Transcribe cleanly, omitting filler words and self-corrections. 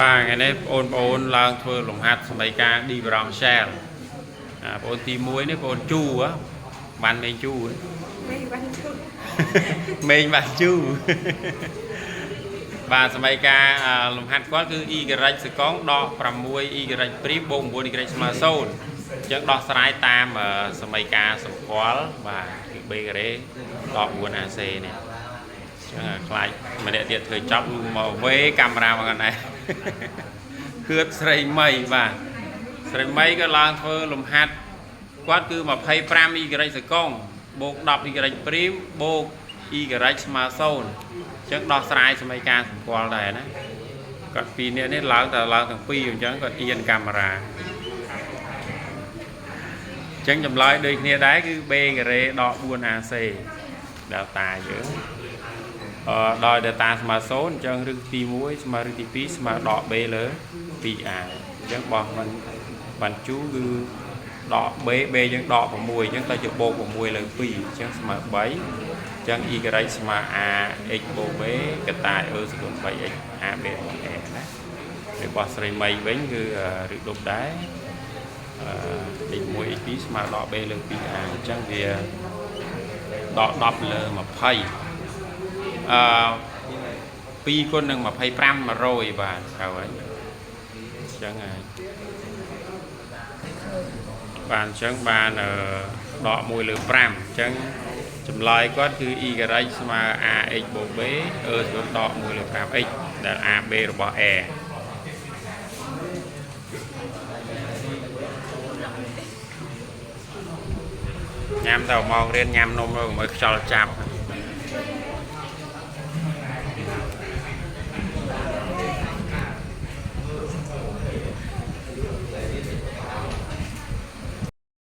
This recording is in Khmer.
បាទថ្ងៃនេះបងប្អូនឡើងធ្វើលំហាត់សមីការ differential អាបងប្អូនទី1នេះបងប្អូនជូហ៎បានមេងជូហ៎ មេបានជូ មេងបានជូបាទសមីការអាលំហាត់គាត់គឺ y សកងដក6 y ព្រីមបូក9 y ស្មើ0អញ្ចឹងដោះស្រាយតាមសមីការសម្គាល់បាទគឺ b ការ៉េដក 4ac នេះអញ្ចឹងខ្លាចម្នាក់ទៀតធ្វើចប់គឺមកវេកាមេរ៉ាមកកណ្ដែរ ហឿតស្រីមីបាទស្រីមីក៏ឡើងធ្វើលំហាត់គាត់គឺ25 y សកងបូក10 y ព្រីមបូក y ស្មើ0អញ្ចឹងដោះស្រាយសមីការសម្គាល់ដែរណាគាត់ពីរនាក់នេះឡើងតែឡើងទាំងពីរអញ្ចឹងគាត់អៀនកាមេរ៉ាអញ្ចឹងចម្លើយដូចគ្នាដែរគឺ b ការ៉េដក 4ac delta យើងអឺដោយ delta ស្មើ0អញ្ចឹងឫសទី1ស្មើឫសទី2ស្មើដក b លើ 2a អញ្ចឹងបោះមិនបានជូគឺដក b b យើងដក6អញ្ចឹងទៅជាបូក6លើ2អញ្ចឹងស្មើ3អញ្ចឹង y ស្មើ a x បូក b កតា e ស្គុណ 3x a b របស់ a ណារបស់ស្រីមីវិញគឺឬដប់ដែរអឺ x1 x2 ស្មើដក b លើ 2a អញ្ចឹងវាដក10លើ20អឺ2គុណនឹង25 100បាទត្រូវហើយអញ្ចឹងហើយបាទអញ្ចឹងបានអឺដក1លើ5អញ្ចឹងចម្លើយគាត់គឺ y ស្មើ ax បូក b e ស្មើដក1លើ 5x ដែល ab របស់ a ញ៉ាំទៅមករៀនញ៉ាំនំទៅកុំឲ្យខ្យល់ចាប់។